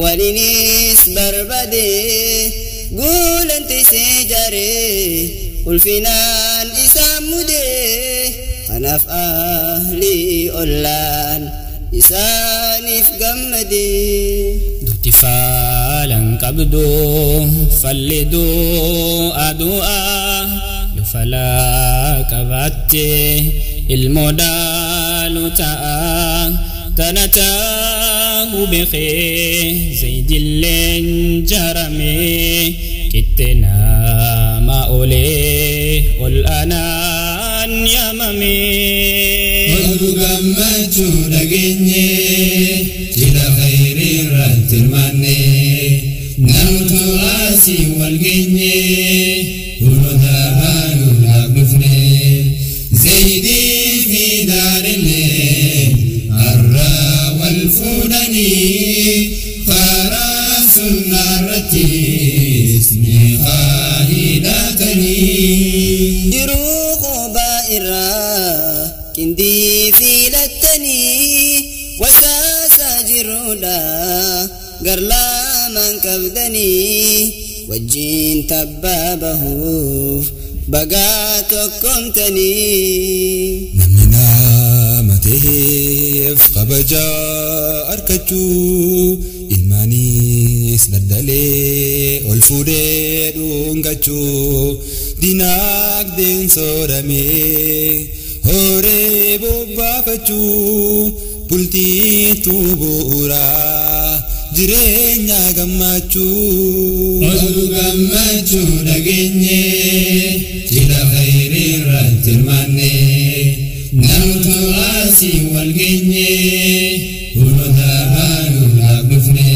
Waliinis barbaade guulanti see jaaree ulfinaan isaan mudee kanaaf ahlii ollaan isaaniif gammadee. Duuti faalan qabdu falli du'a falaa qabaatte ilmoo dhaalu ta'a tana ta'uu beekee zaydilleen jaarame qixxe nama olee ol aanaan yaamame. Oduu gammachuu dhageenye jila khayrii irratti hirmaanne namtu asii wal geenye hunoota baanuudhaaf dhufne zaydii fi daarillee har'a wal fuudhanii karaa sunnaa irrattis ni hidhatanii. Jiruu qubaa irraa qindii filattanii wasaasa jiruudha garlaamaan qabdanii wajjin tabbaa bahuuf bagaa tokkomtanii. Namni nama ta'eef kabajaa argachuu ilmaanis daldalee ol fuudhee dhungachuu dinaagdeen soodamee horee bobbaafachuu bultiitu bu'uuraa jireenya gammachuu. Oduu gammachuu dhageenye jila khayrii irratti hirmaanne namtu asii wal geenye hunoota baanuudhaaf dhufne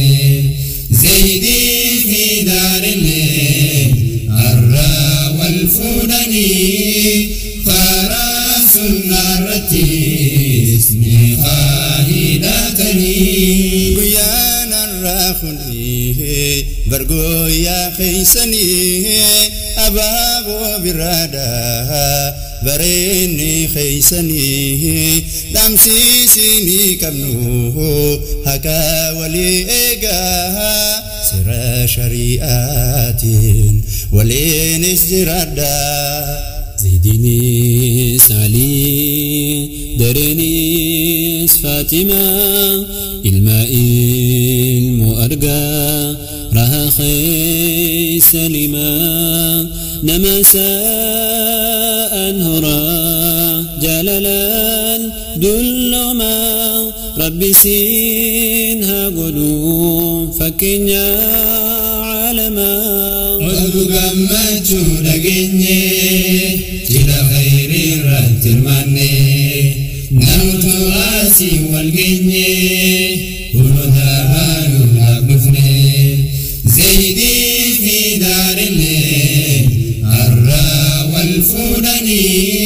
zaydii fi daarillee har'a wal fuudhanii karaa sunnaa irrattis ni hidhatanii. Guyyaan har'aa kuni bargooyaa keeysanii abaaboo biraadha bareenni keeysanii dhamsiisinii qabnu haqa walii eegaa seera shari'aatiin waliinis jiraadha. زيدني علي درنيس فاطمة الماء المؤرقى رها خي سلمة نمساء هرا جلالا دلما ربي سينها قدوم فكنيا عالما. Oduu gammachuu dhageenye jila khayrii irratti hirmaanne namtu asii wal geenye hunoota baanuudhaaf dhufne zaydii fi daarillee har'a wal fuudhanii